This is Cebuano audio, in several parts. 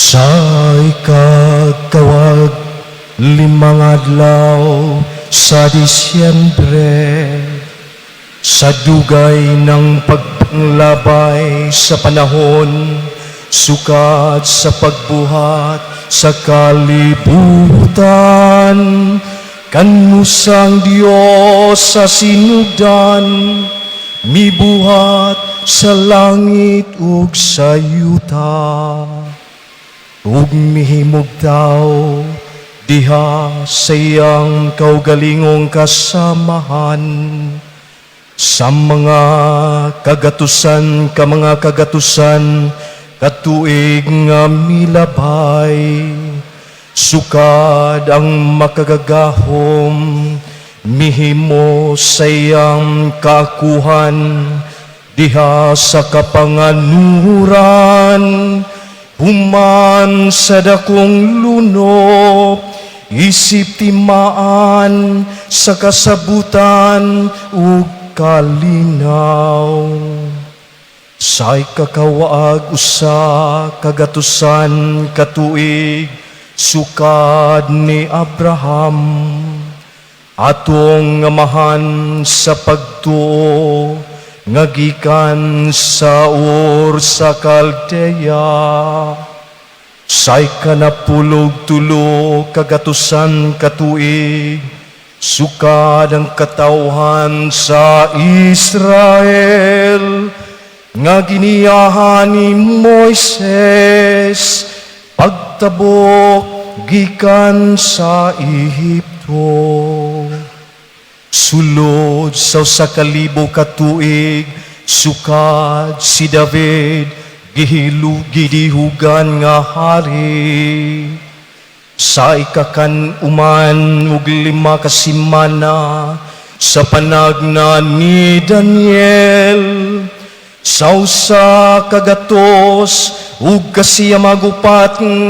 Sa ikakawag-limang adlaw sa Disyembre, sa dugay ng pagpanglabay sa panahon, sukad sa pagbuhat sa kalibutan, kanusang Dios sa sinugdan, mibuhat sa langit ug sa yuta ug mihimog tawo diha sa iyang kaugalingong kasamahan sa mga kagatusan ka mga kagatusan katuig nga milabay, sukad ang Makagagahom mihimo sa iyang kaakuhan diha sa kapanganuran, human sa dakong lunop, isip timaan sa kasabutan ug kalinaw. Sa ikakawaag usa kagatusan katuig sukad ni Abraham, atong amahan sa pagtuo, nga gikan sa Ur sa Kaldea, sa ikanapulog tulo kagatusan katuig sukad ang katawhan sa Israel nga giniyahan ni Moises pagtabok gikan sa Ehipto, sulod sa 1,000 ka tuig sukad si David gihilu gidihugan nga hari, sa ikakan-uman ug 5 ka semana sa panagna ni Daniel, sa 194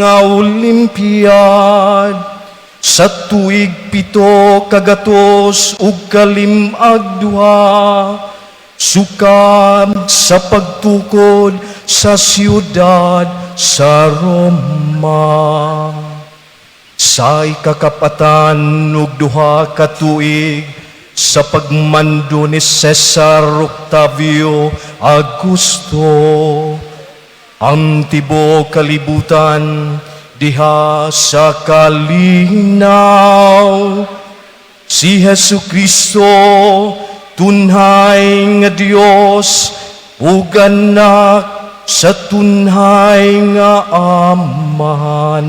nga Olimpiad, sa tuig 762 sukad sa pagtukod sa siyudad sa Roma, sa ikakapatan ug 2 ka tuig sa pagmando ni Cesar Octavio Augusto, ang tibuok kalibutan diha sa kalinaw. Si Hesu Kristo, tunhay nga Dios ug anak sa tunhay nga Amahan,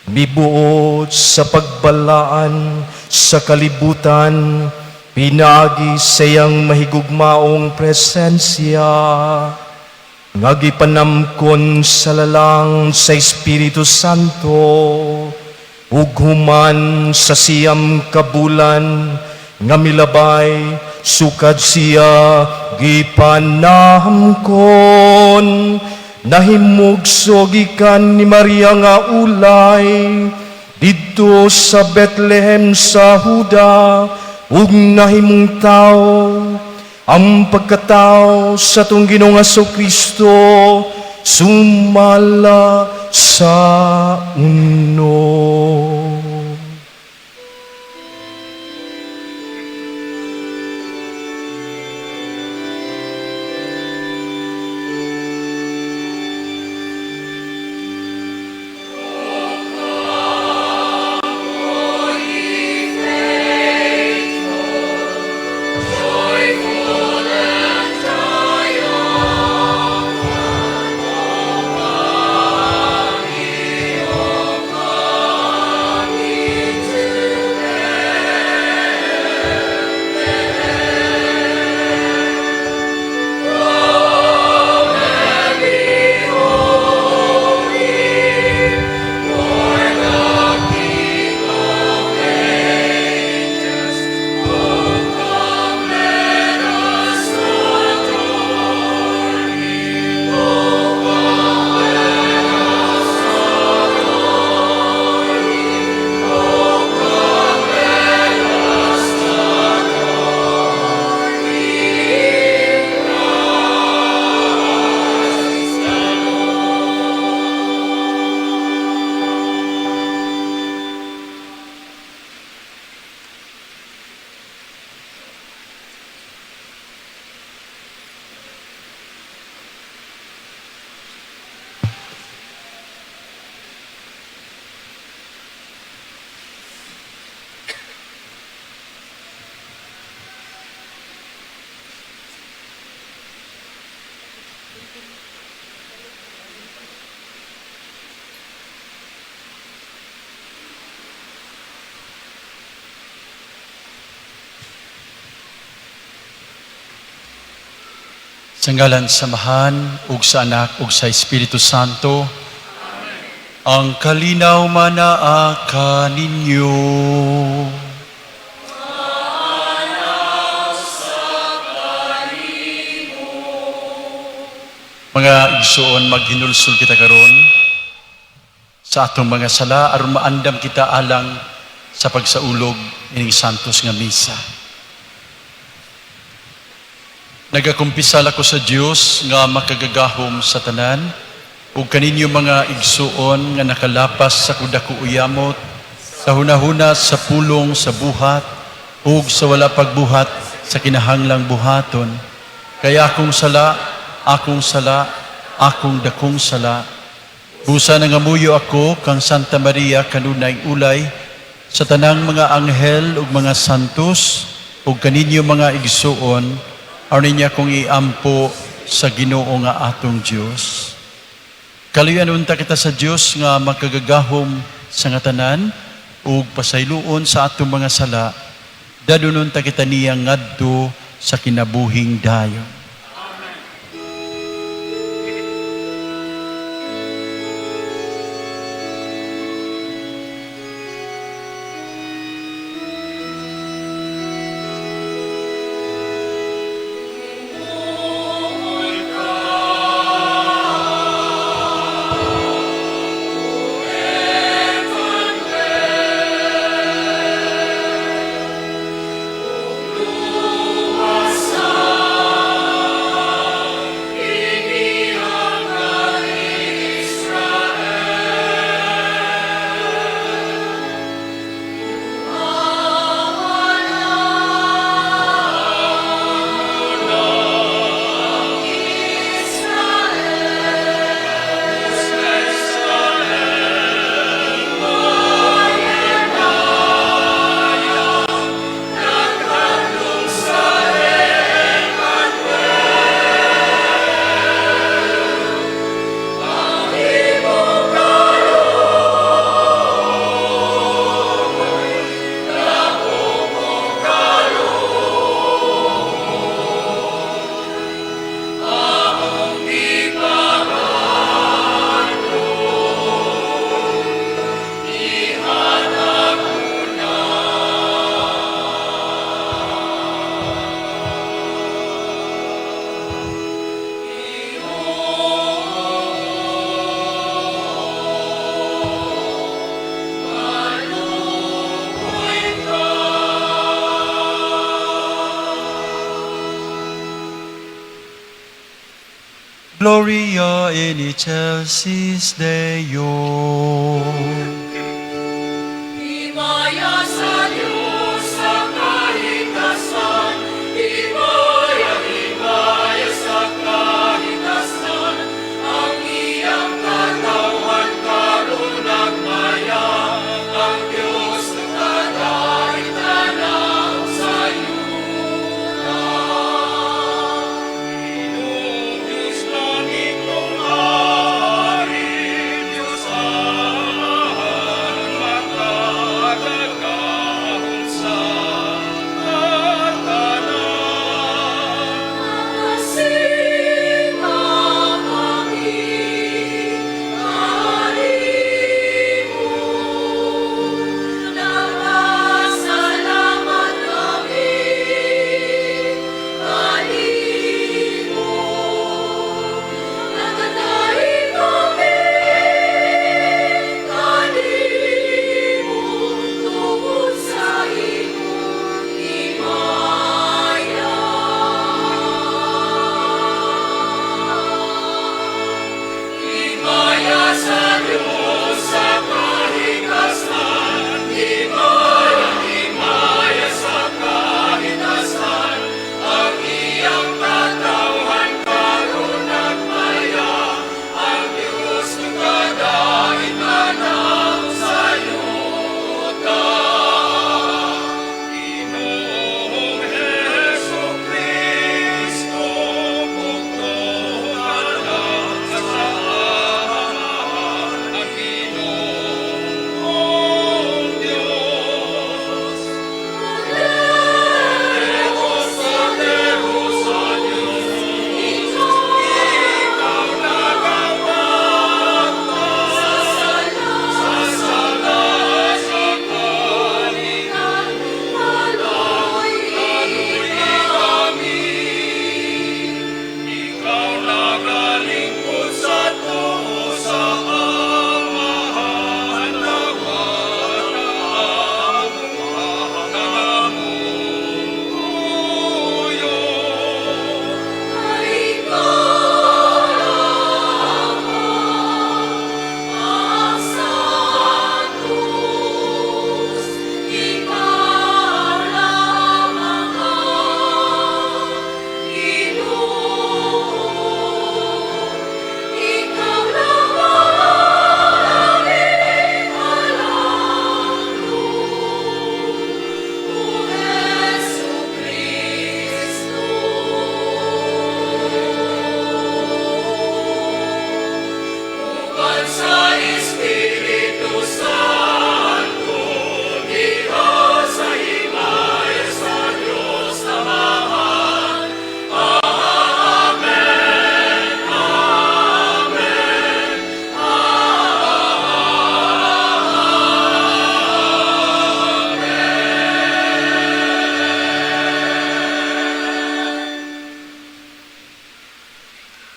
mibuot sa pagbalaan sa kalibutan pinaagi sa iyang mahigugmaong presensya nga gipanamkon sa lalang sa Espiritu Santo ug human sa 9 ka bulan nga milabay sukad siya gipanamkon, nahimugso gikan ni Maria nga ulay didto sa Bethlehem sa Huda ug nahimong tawo. Ang pagkatao sa atong Ginoong Kristo sumala sa uno. Joyful and triumphant, O Panginoon. Sa ngalan sa Amahan, ug sa Anak, ug sa Espiritu Santo, ang kalinaw manaa kaninyo. Mga igsoon, maghinulsol kita karon sa atong mga sala aron maandam kita alang sa pagsaulog ining santos nga misa. Nagakumpisal ako sa Dios nga makagagahom sa tanan ug kaninyo, mga igsuon, nga nakalapas sa dako uyamot sa hunahuna, sa pulong, sa buhat ug sa wala pagbuhat sa kinahanglang buhaton. Kay akong sala, akong sala, akong dakong sala. Busa nangamuyo ako kang Santa Maria, kanunay ulay, sa tanang mga anghel ug mga santos, ug kaninyo, mga igsuon, aron niya kong iampo sa Ginoo nga atong Dios. Kaluyan unta kita sa Dios nga makagagahom sa nga tanan ug pasayloon sa atong mga sala. Dadon unta kita niya ngadto sa kinabuhing dayon. Gloria in excelsis Deo. Himaya sa Diyos sa kahitasan, himaya, himaya sa kahitasan, ang iyang katawhan karon nagmaya, ang Diyos nagtadait tanaw sa yuta. Ginoong Diyos, langit mong hari, Diyos Amahan.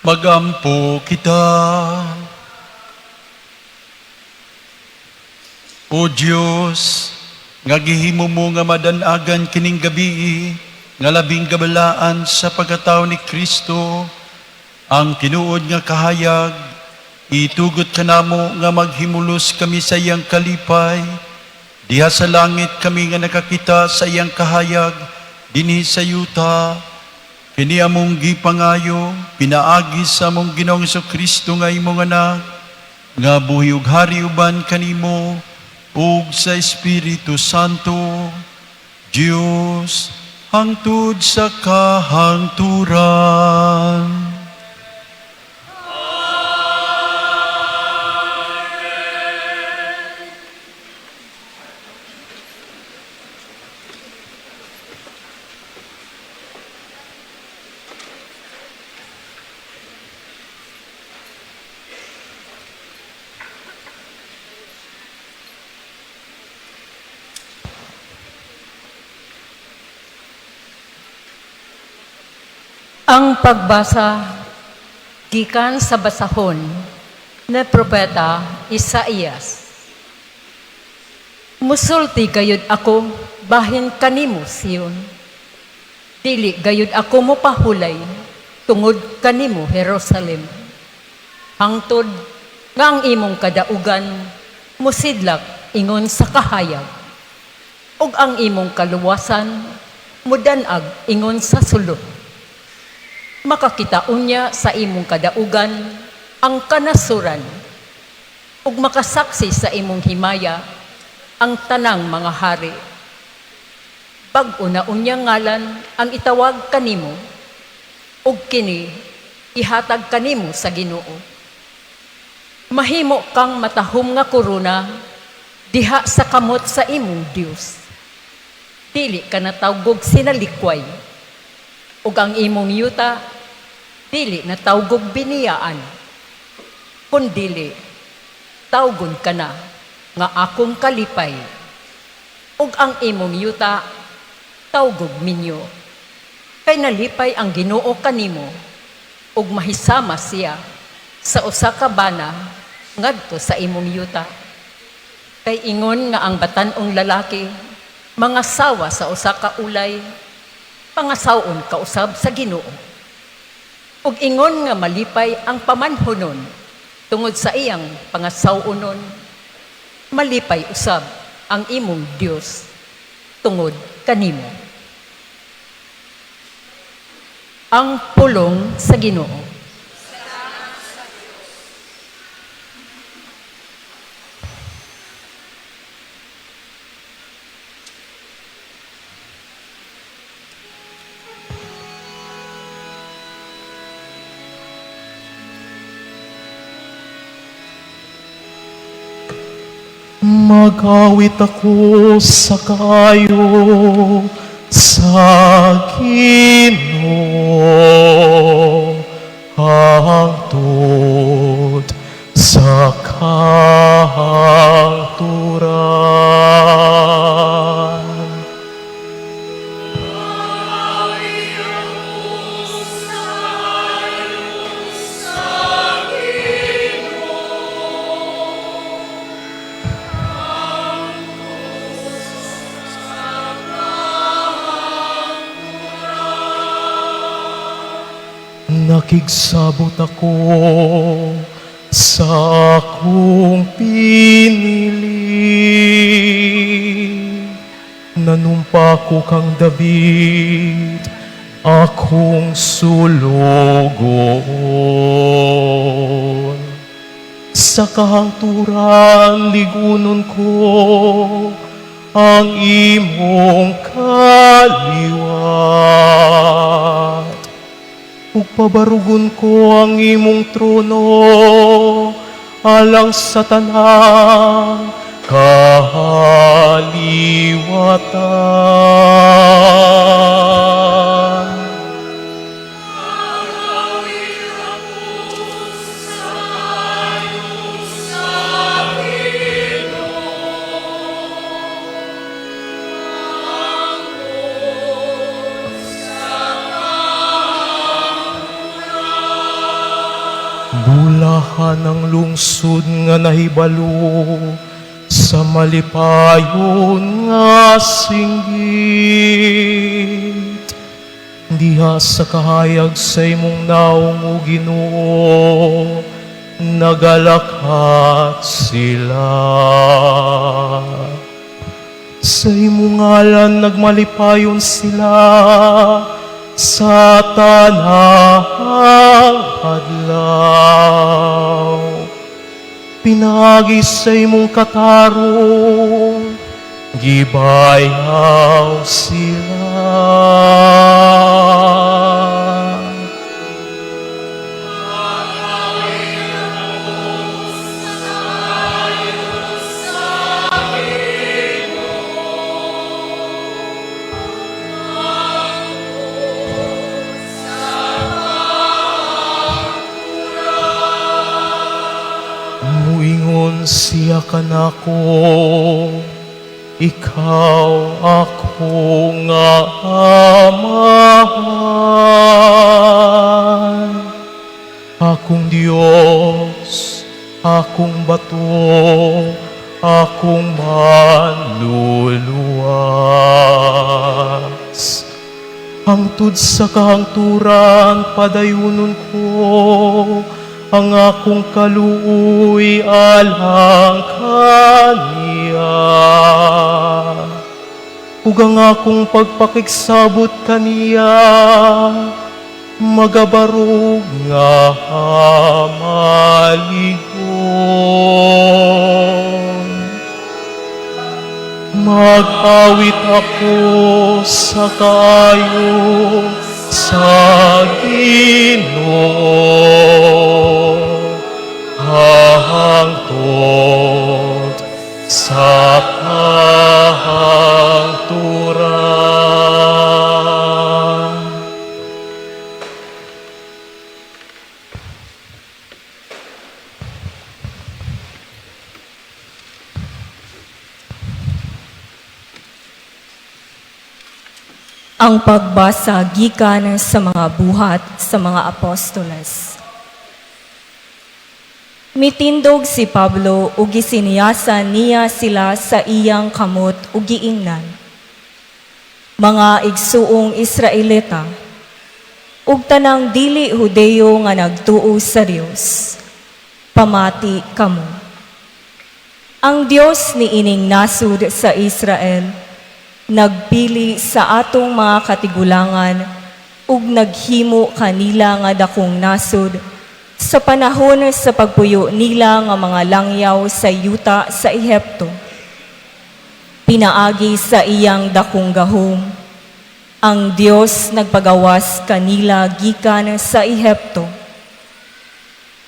Magampo kita. O Dios, nga gihimo mo nga madanagan kining gabii, nga labing kabalaan sa pagkatao ni Kristo, ang tinuod nga kahayag, itugot kanamo nga maghimulos kami sa iyang kalipay. Diha sa langit kami nga nakakita sa iyang kahayag, dinhi sa yuta, kini among gipangayo, pinaagi sa among Ginoong Kristo nga imong anak, nga buhi ug hari uban kanimo ug sa Espiritu Santo, Dios, hangtod sa kahangturan. Ang pagbasa gikan sa basahon ni Propeta Isaías. Musulti gayud ako bahin kanimo, Sion. Dili gayud ako mopahulay tungod kanimo, Jerusalem. Hangtod nga ang imong kadaugan musidlak ingon sa kahayag ug ang imong kaluwasan mudan-ag ingon sa sulod. Makakita unya sa imong kadaugan ang kanasuran ug makasaksi sa imong himaya ang tanang mga hari. Bag-o na unyang ngalan ang itawag kanimo ug kini ihatag kanimo sa Ginoo. Mahimo kang matahom nga korona diha sa kamot sa imong Dios. Dili ka natawgog sinalikway ug ang imong yuta dili na tawgog biniyaan, kundili tawgon ka na nga akong kalipay ug ang imong yuta tawgog minyo, kay nalipay ang Ginoo kanimo ug mahisama siya sa usa ka bana ngadto sa imong yuta. Kay ingon nga ang batan-ong lalaki mangasawa sa usa ka ulay, pangasawon ka usab sa Ginoo. Ug ingon nga malipay ang pamanhonon tungod sa iyang pangasawonon, malipay usab ang imong Dios tungod kanimo. Ang pulong sa Ginoo. Mag-awit ako sa kaayo sa Ginoo hangtod sa kahangturan. Awit ako sa sa Ginoo, hangtod sa kahangturan. Nakigsabot ako sa akong pinili. Nanumpa ko kang David, akong sulugoon. Sa kahangturan ligunon ko ang imong kaliwat. Ug pabarugon ko ang imong trono alang sa tanang kahaliwatan. Awit ako sa sa Ginoo, hangtod sa kahangturan. Amihanang lungsod nga nahibalo sa malipayon nga singgit. Diha sa kahayag sa imong naong, o Ginoo, nagalakat sila. Sa imong ngalan nagmalipayon sila sa tanang adlaw. Pinaagi sa imong katarong, gibayaw sila. Muingon siya kanako, ikaw ako nga Amahan. Akong Diyos, akong bato, akong manluluwas. Hangtod sa kahangturan, padayunon ko ang akong kaluoy alang kaniya. Ug ang akong pagpakigsabot kaniya, magabarog nga maligon. Mag-awit ako sa kaayo sa Ginoo, hangtod sa kahangturan. Ang pagbasa gikan sa mga Buhat sa mga Apostoles. Mitindog si Pablo ug gisinyasan niya sila sa iyang kamot ug giingnan: "Mga igsuong Israelita ug tanang dili Hudeyo nga nagtuo sa Dios, pamati kamo. Ang Dios niining nasud sa Israel nagpili sa atong mga katigulangan ug naghimo kanila nga dakong nasod sa panahon sa pagpuyo nila nga mga langyaw sa yuta sa Ehipto. Pinaagi sa iyang dakong gahom, ang Dios nagpagawas kanila gikan sa Ehipto.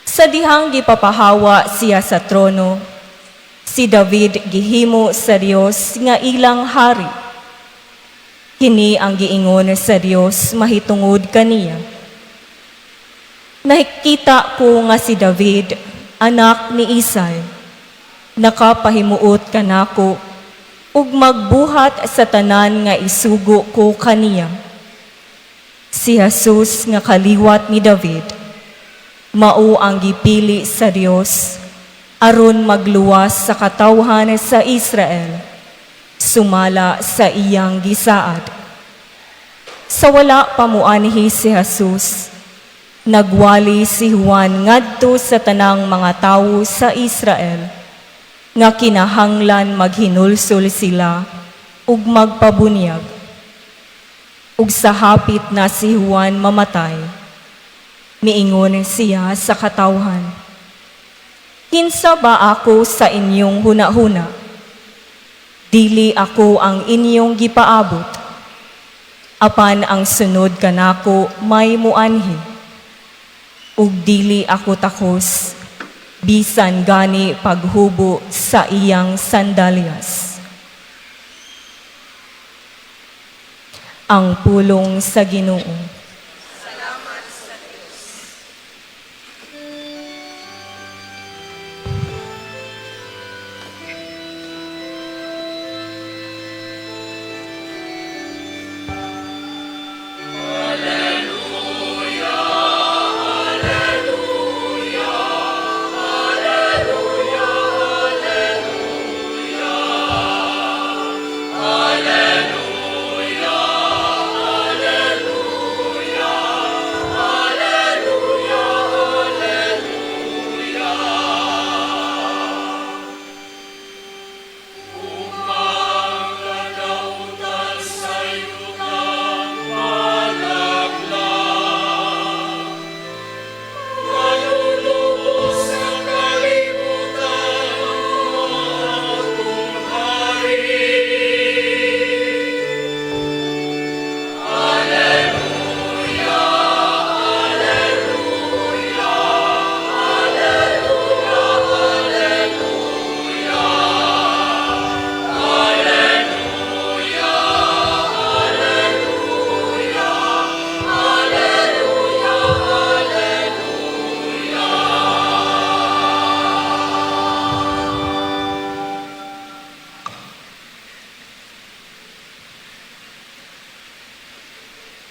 Sa dihang gipapahawa siya sa trono, si David gihimo sa Dios nga ilang hari. Kini ang giingon sa Dios mahitungod kaniya: 'Nakita ko nga si David, anak ni Isay, nakapahimuot kanako ug magbuhat sa tanan nga isugo ko kaniya.' Si Jesus nga kaliwat ni David, mao ang gipili sa Dios aron magluwas sa katawhan sa Israel sumala sa iyang gisaad. Sa wala pa muanhi si Jesus, nagwali si Juan ngadto sa tanang mga tawo sa Israel nga kinahanglan maghinulsol sila ug magpabunyag. Ug sa hapit na si Juan mamatay, miingon siya sa katawhan, 'Kinsa ba ako sa inyong hunahuna? Dili ako ang inyong gipaabot. Apan ang sunod kanako may muanhi. Ug dili ako takos, bisan gani paghubo sa iyang sandalyas.'" Ang pulong sa Ginoo.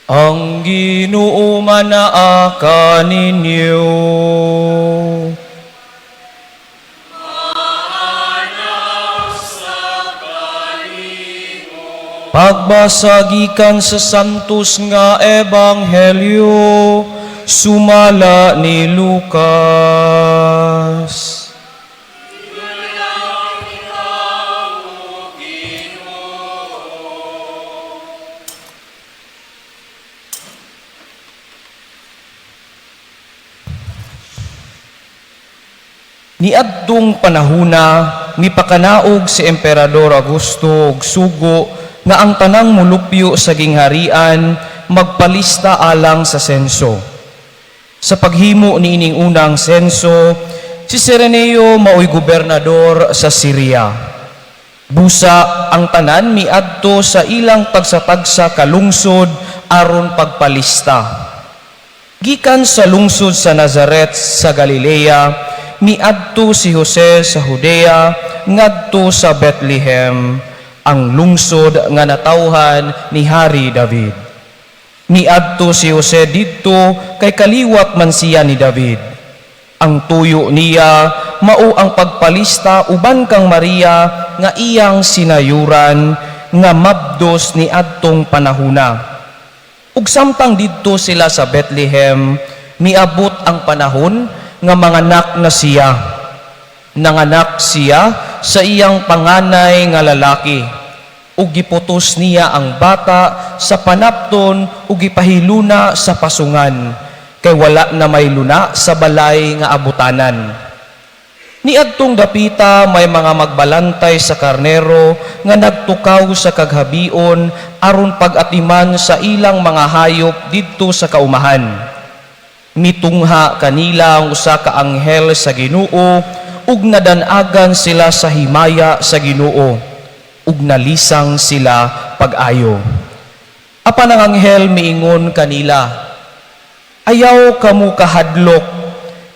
Ang Ginoo manaa kaninyo. Pagbasa gikan sa Santos nga Ebanghelyo sumala ni Lucas. Niadtong panahuna, mipakanaog si Emperador Augusto og sugo nga ang tanang mulupyo sa gingharian magpalista alang sa senso. Sa paghimo niining unang senso, si Sereneo maoy gobernador sa Syria. Busa ang tanan miadto sa ilang tagsa-tagsa kalungsod aron pagpalista. Gikan sa lungsod sa Nazaret sa Galilea, miadto si Jose sa Judea ngadto sa Bethlehem, ang lungsod nga natawhan ni Hari David. Miadto si Jose didto kay kaliwat man siya ni David. Ang tuyo niya mao ang pagpalista uban kang Maria nga iyang sinayuran nga mabdos ni adtong panahuna. Ug samtang didto sila sa Bethlehem, miabot ang panahon nga manganak na siya. Nanganak siya sa iyang panganay nga lalaki. Ug giputos niya ang bata sa panapton ug gipahiluna sa pasungan, kay wala na may luna sa balay nga abutanan. Niadtong dapita may mga magbalantay sa karnero nga nagtukaw sa kaghabion aron pag-atiman sa ilang mga hayop didto sa kaumahan. Mitungha kanila ang usa ka anghel sa Ginoo ug nadan-agan sila sa himaya sa Ginoo ug nalisang sila pag-ayo. Apan ang anghel miingon kanila, "Ayaw kamo kahadlok,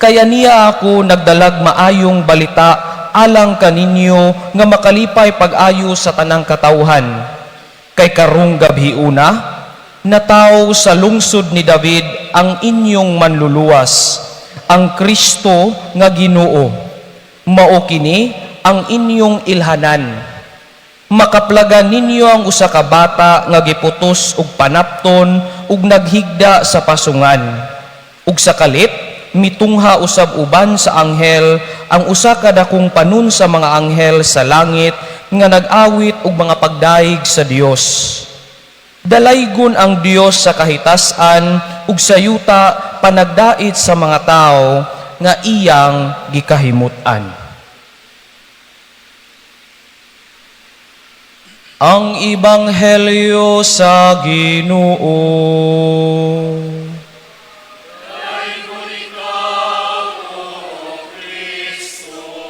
kay ania ako nagdalag maayong balita alang kaninyo nga makalipay pag-ayo sa tanang katawhan. Kay karong gabhiuna, nataw sa lungsod ni David ang inyong manluluwas, ang Kristo nga Ginoo. Mao kini ang inyong ilhanan. Makaplagan ninyo ang usa ka bata nga giputos og panapton ug naghigda sa pasungan." Ug sa kalit, mitungha usab uban sa anghel ang usa ka dakong panon sa mga anghel sa langit nga nag-awit og mga pagdayeg sa Dios. "Dalaygon ang Dios sa kahitasan ug sa yuta panagdait sa mga tawo nga iyang gikahimut-an." Ang Ebanghelyo sa Ginoo.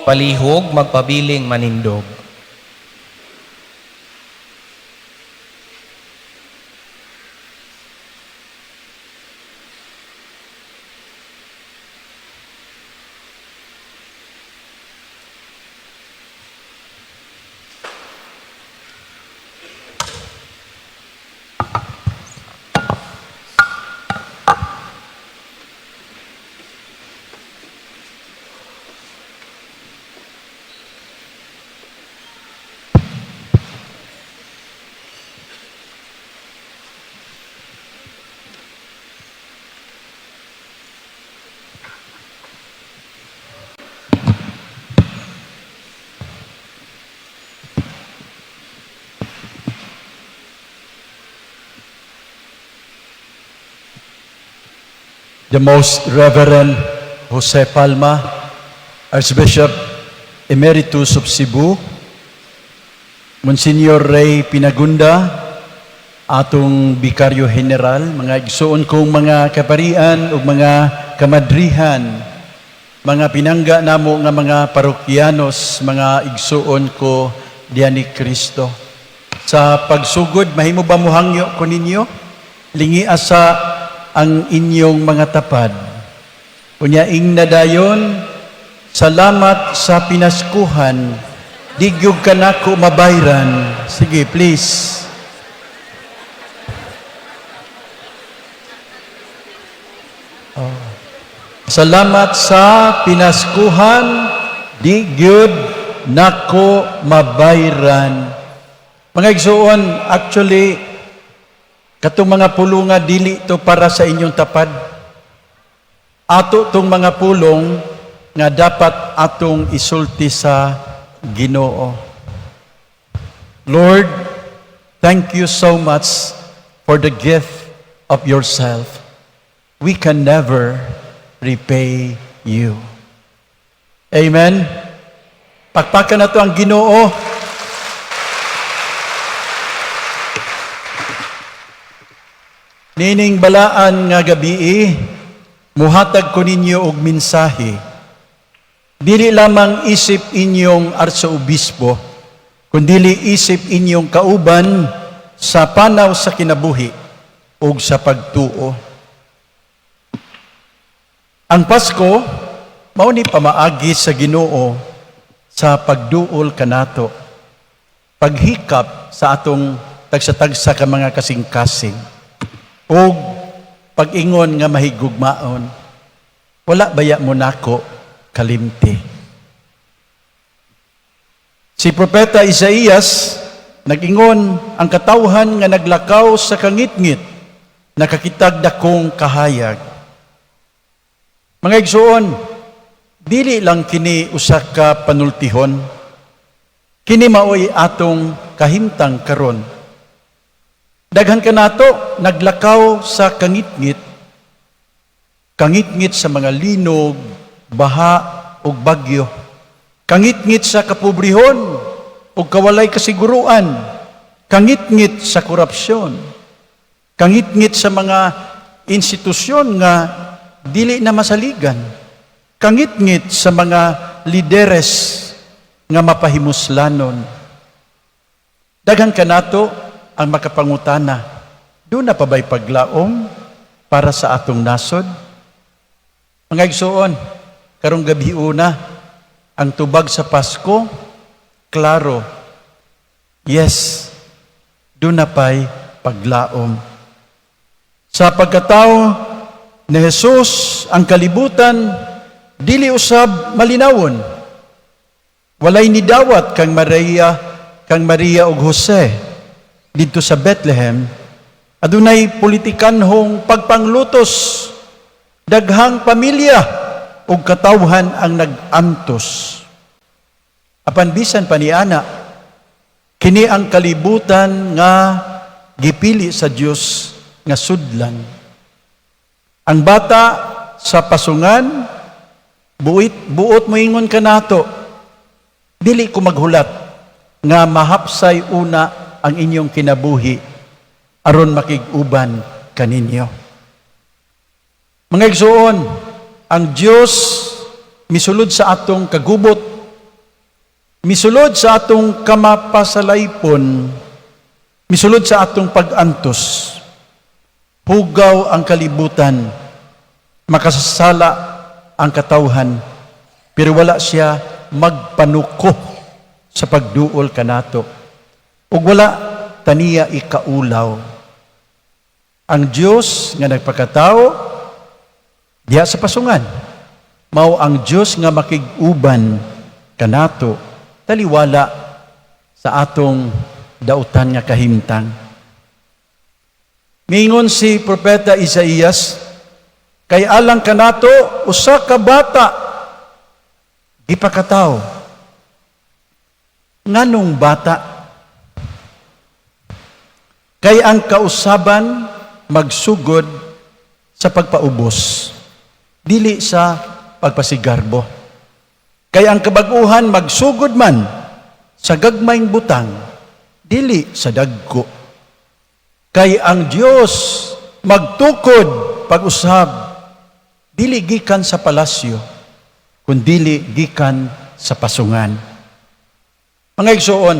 Palihog magpabiling manindog. The Most Reverend Jose Palma, Archbishop Emeritus of Cebu, Monsignor Ray Pinagunda, atong Vicario General, mga igsuon kong mga kaparian ug mga kamadrihan, mga pinangga namo nga mga parokyanos, mga igsuon ko diyan ni Kristo. Sa pagsugod, mahimo ba mohangyo ko ninyo? Lingi asa ang inyong mga tapad. Unya ingna dayon, "Salamat sa pinaskuhan, di gyud ka nako mabayran." Sige, please. Salamat sa pinaskuhan, di gyud nako mabayran. Mga igsuon, actually, katong mga pulong nga dili to para sa inyong tapad. Ato tong mga pulong nga dapat atong isulti sa Ginoo. Lord, thank you so much for the gift of yourself. We can never repay you. Amen. Pakpakan nato ang Ginoo. Nining balaan nga gabii, muhatag ko ninyo og mensahe. Dili lamang isip inyong arsoobispo, kundili isip inyong kauban sa panaw sa kinabuhi ug sa pagtuo. Ang Pasko mao ni pamaagi sa Ginoo sa pagduol kanato, paghikap sa atong tagsa-tagsa ka mga kasing-kasing, ug pag-ingon nga mahigugmaon, wala baya mo nako kalimti. Si Propeta Isaías nag-ingon, ang katawhan nga naglakaw sa kangitngit nakakitag dakong kahayag. Mga igsuon, dili lang kini usa ka panultihon. Kini maoy atong kahimtang karon. Daghan kanato naglakaw sa kangitngit, kangitngit sa mga linog, baha ug bagyo. Kangitngit sa kapobrehon ug kawalay kasiguruan. Kangitngit sa korupsyon. Kangitngit sa mga institusyon nga dili na masaligan. Kangitngit sa mga lideres nga mapahimuslanon. Daghan kanato ang makapangutana, duna pa ba'y paglaom para sa atong nasod? Mga igsuon, karong gabi una, ang tubag sa Pasko, klaro. Yes, duna pa'y paglaom. Sa pagkatao ni Jesus, ang kalibutan, dili usab malinawon. Walay nidawat kang Maria ug Jose didto sa Bethlehem. Adunay politikanhong pagpanglutos, daghang pamilya ug katawhan ang nag-antos. Apan bisan pa niana, kini ang kalibutan nga gipili sa Dios nga sudlan. Ang bata sa pasungan, buot moingon kanato, dili ko maghulat nga mahapsay una ang inyong kinabuhi aron makig-uban kaninyo. Mga igsuon, ang Dios misulod sa atong kagubot, misulod sa atong kamapasalaypon, misulod sa atong pag-antos. Hugaw ang kalibutan, makasasala ang katawhan, pero wala siya magpanuko sa pagduol kanato. Ug wala taniya ikaulaw. Ang Dios nga nagpakatao diha sa pasungan, mao ang Dios nga makig-uban kanato taliwala sa atong dautan nga kahimtang. Mingon si Propeta Isaías, kay alang kanato usa ka bata gipakatao. Nganong bata? Kay ang kausaban magsugod sa pagpaubos, dili sa pagpasigarbo. Kay ang kabag-uhan magsugod man sa gagmayng butang, dili sa dagko. Kay ang Dios magtukod pag-usab, dili gikan sa palasyo, kundili gikan sa pasungan. Mga igsuon,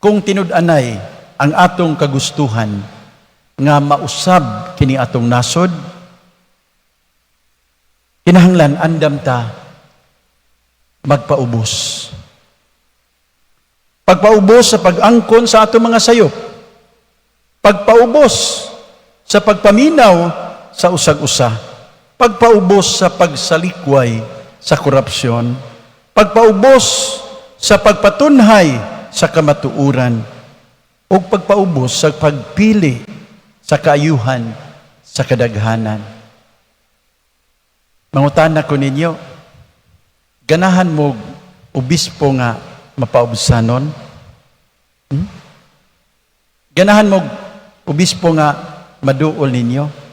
kung tinud-anay ang atong kagustuhan nga mausab kini atong nasod, kinahanglan andam ta magpaubos. Pagpaubos sa pag-angkon sa atong mga sayop. Pagpaubos sa pagpaminaw sa usag-usa. Pagpaubos sa pagsalikway sa korupsyon, pagpaubos sa pagpatunhay sa kamatuuran, ug pagpaubos sa pagpili sa kaayuhan sa kadaghanan. Mangutana ko ninyo, ganahan mo obispo nga mapaubsanon? Hmm? Ganahan mo obispo nga maduol ninyo?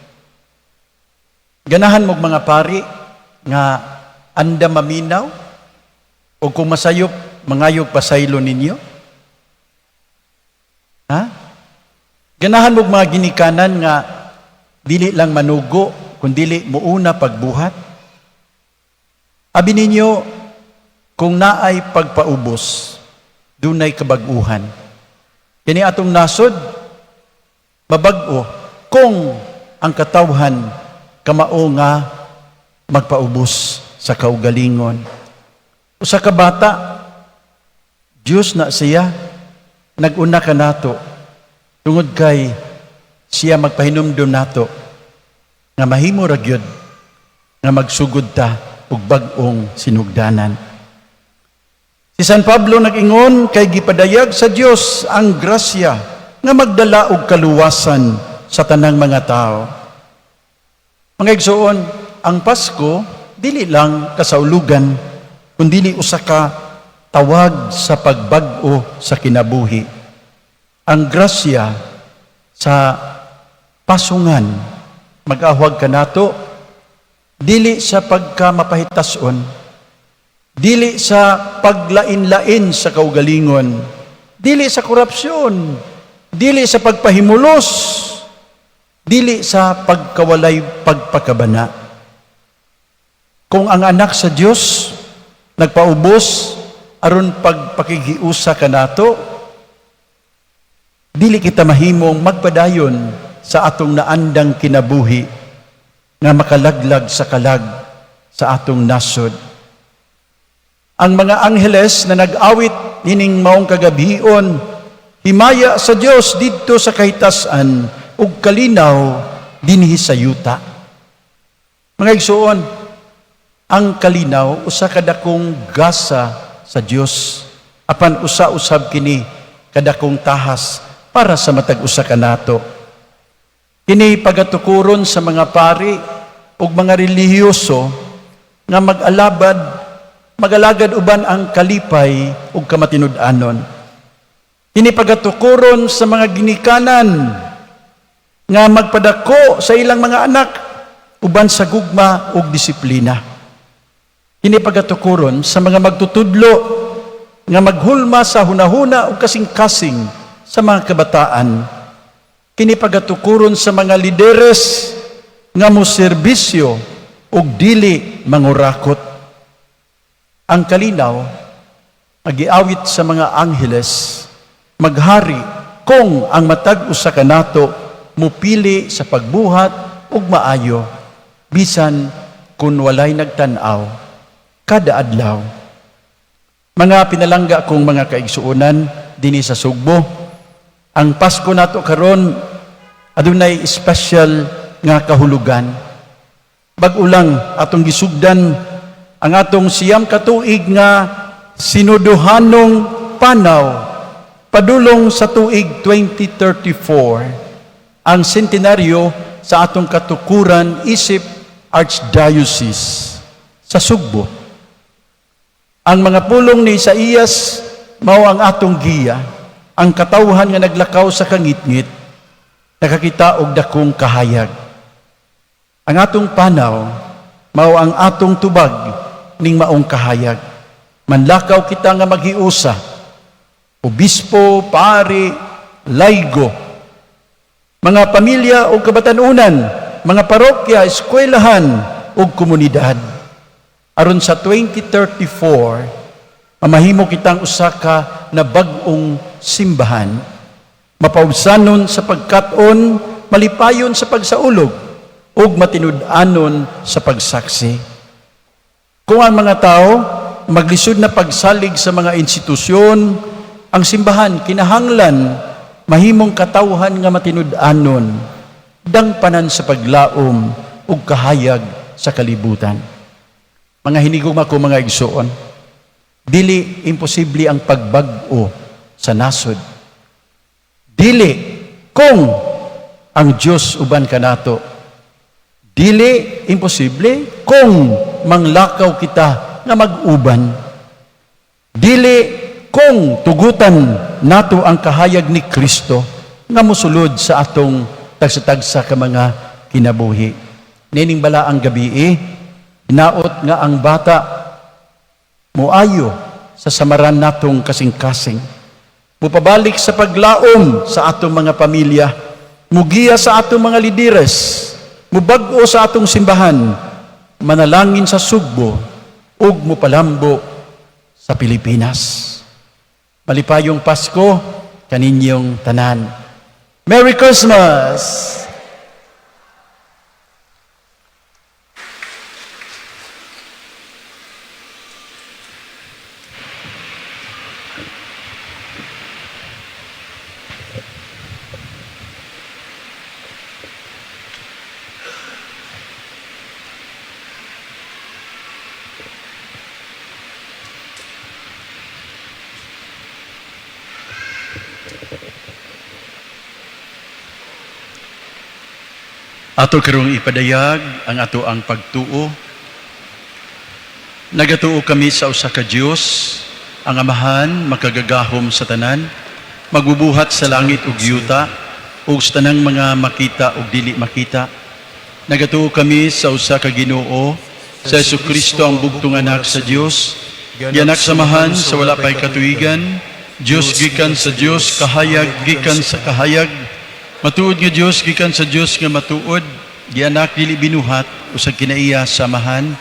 Ganahan mo mga pari nga anda maminaw? O kung masayop, mangayog pasaylo ninyo? Ha? Ganahan mo mga ginikanan nga dili lang manugo, kundili muuna pagbuhat? Abi ninyo, kung naay pagpaubos, dunay kabag-uhan. Kini atong nasod, mabag-o kung ang katawhan kamao nga magpaubos sa kaugalingon. Usa ka bata, Diyos na siya, nag-una ka nato, tungod kay siya magpahinumdum nato, nga mahimo ra gyud nga magsugod ta og bag-ong sinugdanan. Si San Pablo nag-ingon kay gipadayag sa Dios ang grasya nga magdala og kaluwasan sa tanang mga tao. Mga igsoon, ang Pasko dili lang kasaulugan, kundili usa ka tawag sa pagbag-o sa kinabuhi. Ang grasya sa pasungan mag-ahwag kanato dili sa pagka mapahitason, dili sa paglain-lain sa kaugalingon, dili sa korupsyon, dili sa pagpahimulos, dili sa pagkawalay pagpakabana. Kung ang anak sa Dios nagpaubos aron pagpakigiusa kanato, dili kita mahimong magpadayon sa atong naandang kinabuhi nga makalaglag sa kalag sa atong nasod. Ang mga angheles na nag-awit nining maong kagabhion, himaya sa Dios didto sa kahitasan ug kalinaw dinhi sa yuta. Mga igsuon, ang kalinaw usa ka dakong gasa sa Dios, apan usa usab kini kadakong tahas para sa matag usa kanato. Kini pagatukuron sa mga pari ug mga relihiyoso nga mag-alagad uban ang kalipay ug kamatinud-anon. Kini pagatukuron sa mga ginikanan nga magpadako sa ilang mga anak uban sa gugma ug disiplina. Kini pagatukuron sa mga magtutudlo nga maghulma sa hunahuna ug kasing-kasing sa mga kabataan. Kini pagatukuron sa mga lideres nga mo serbisyo ug dili mangurakot. Ang kalinaw agiawit sa mga angheles maghari kung ang matag usa kanato mupili sa pagbuhat ug maayo bisan kun walay nagtan-aw kada adlaw. Mga pinalangga kong mga kaigsuonan dinhi sa Sugbo, ang Pasko nato karon adunay special nga kahulugan. Bag-o lang atong gisugdan ang atong 9 ka tuig nga sinuduhanong panaw padulong sa tuig 2034, ang sentenaryo sa atong katukuran isip Archdiocese sa Sugbo. Ang mga pulong ni Isaías mao ang atong giya. Ang katawhan nga naglakaw sa kangitngit nakakita og dakong kahayag. Ang atong panaw mao ang atong tubag ning maong kahayag. Manlakaw kita nga maghiusa, obispo, pari, laygo, mga pamilya o kabatanunan, mga parokya, eskwelahan ug komunidad. Aron sa 2034, mamahimo kitang usa ka na bag-ong simbahan, mapaubsanon sa pagkat-on, malipayon sa pagsaulog, ug matinud-anon sa pagsaksi. Kung ang mga tao maglisod na pagsalig sa mga institusyon, ang simbahan kinahanglan mahimong katawhan nga matinud-anon, dangpanan sa paglaom ug kahayag sa kalibutan. Mga hinigugma ko, mga igsuon, dili imposible ang pagbag-o sa nasod. Dili kung ang Dios uban kanato. Dili imposible kung manglakaw kita nga mag-uban. Dili kung tugutan nato ang kahayag ni Kristo nga mosulod sa atong tagsa-tagsa ka mga kinabuhi. Nining balaang gabii, hinaot nga ang bata moayo sa samaran natong kasing-kasing. Mupabalik sa paglaom sa atong mga pamilya, mugiya sa atong mga lideres, mubag-o sa atong simbahan, manalangin sa Sugbo, ug mupalambo sa Pilipinas. Malipayong Pasko kaninyong tanan. Merry Christmas! Ato karong ipadayag ang ato ang pagtuo. Nagatuo kami sa usa ka Dios, ang Amahan makagagahom sa tanan, magbubuhat sa langit ug yuta, ug sa tanang mga makita ug dili makita. Nagatuo kami sa usa ka Ginoo, sa Hesukristo ang bugtong anak sa Dios, gianak sa Amahan sa wala pay katuigan, Dios gikan sa Dios, kahayag gikan sa kahayag, matuod nga Dios gikan sa Dios nga matuod, gianak dili binuhat, usag kinaiya sa Amahan.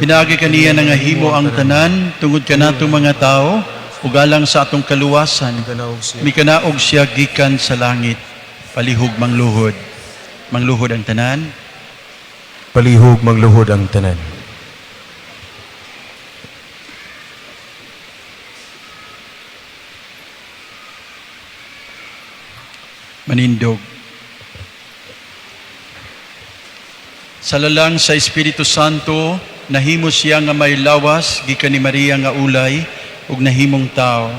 Pinaagi kaniya nangahimo ang tanan tungod kanato mga tao ug alang sa atong kaluwasan. Mikanaog siya gikan sa langit, palihog mangluhod. Mangluhod ang tanan. Palihog magluhod ang tanan. Manindog. Sa lalang sa Espiritu Santo, nahimo siya nga may lawas gikan ni Maria nga ulay ug nahimong tao.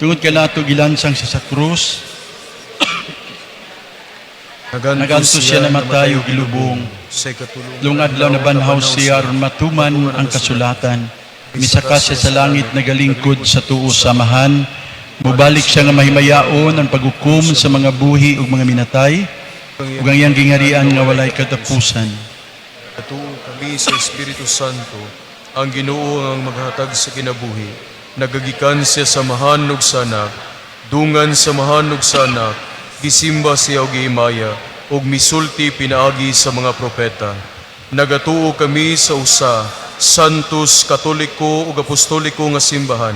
Tungod kanato gilansang siya sa krus, naganto siya namatay ug gilubong. Sa ikatulong Tulong adlaw nabanhaw siya aron matuman ang kasulatan. Misaka siya sa langit, nagalingkod sa tuo sa Amahan. Mubalik siya nga mahimayaon ang paghukom sa mga buhi ug mga minatay ug ang iyang gingharian nga walay katapusan. Natuo kami sa Espiritu Santo, ang Ginoo ang maghatag sa kinabuhi. Nagagikan siya sa Amahan ug sa Anak, dungan sa Amahan ug sa Anak, gisimba siya og gihimaya, ug misulti pinaagi sa mga propeta. Nagatuo kami sa usa, Santos, Katoliko ug Apostoliko nga simbahan.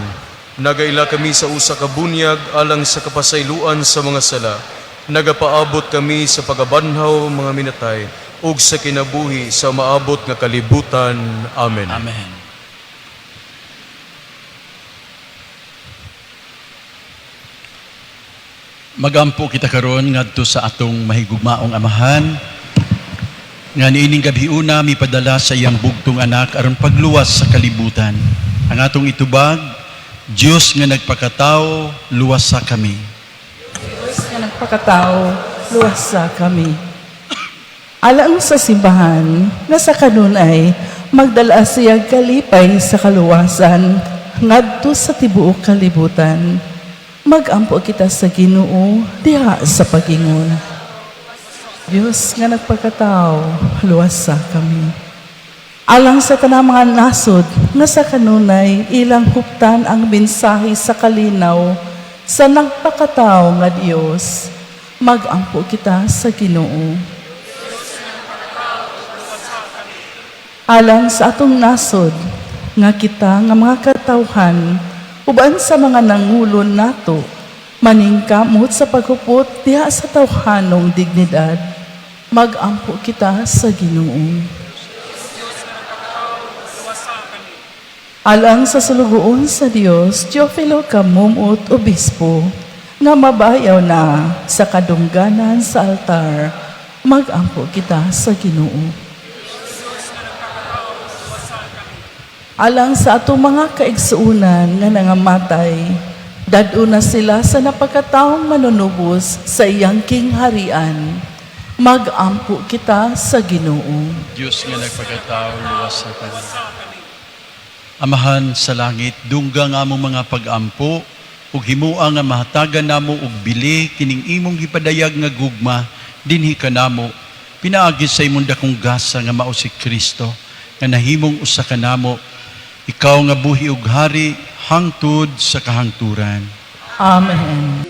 Nagaila kami sa usa ka bunyag alang sa kapasayloan sa mga sala. Nagapaabot kami sa pagabanhaw mga minatay ug sa kinabuhi sa maabot nga kalibutan. Amen. Amen. Magampo kita karon ngadto sa atong mahigugmaong Amahan nga niining gabiuna mipadala sa iyang bugtong anak aron pagluwas sa kalibutan. Ang atong itubag, Dios nga nagpakatao, luwasa kami. Diyos nga nagpakatao, luwasa kami. Alang sa simbahan, nga sa kanunay, magdala siya kalipay sa kaluwasan, ngadto sa tibuok kalibutan. Magampo kita sa Ginoo diha sa pagingon. Diyos nga nagpakatao, luwasa kami. Alang sa tanang mga nasod nga sa kanunay ilang huptan ang mensahe sa kalinaw sa nagpakatao nga Dios, magampo kita sa Ginoo. Alang sa atong nasod nga kita nga mga katawhan uban sa mga nangulo nato maningkamot sa paghupot diha sa tawhanong dignidad, magampo kita sa Ginoo. Alang sa sulugoon sa Dios, Teofilo Camomot, Obispo, nga mabayaw na sa kadungganan sa altar, magampo kita sa Ginoo. Alang sa atong mga kaigsuonan nga nangamatay, dad-on na sila sa napakataong manunubos sa iyang kingharian. Magampo kita sa Ginoo. Diyos nga nagpakatao, luwasa kami. Amahan sa langit, dungga nga among mga pag-ampo, ug himua nga mahatagan namo og bili kining imong gipadayag nga gugma dinhi kanamo pinaagi sa imong dakong gasa nga mao si Kristo nga nahimong usa kanamo, ikaw nga buhi ug hari hangtod sa kahangturan. Amen.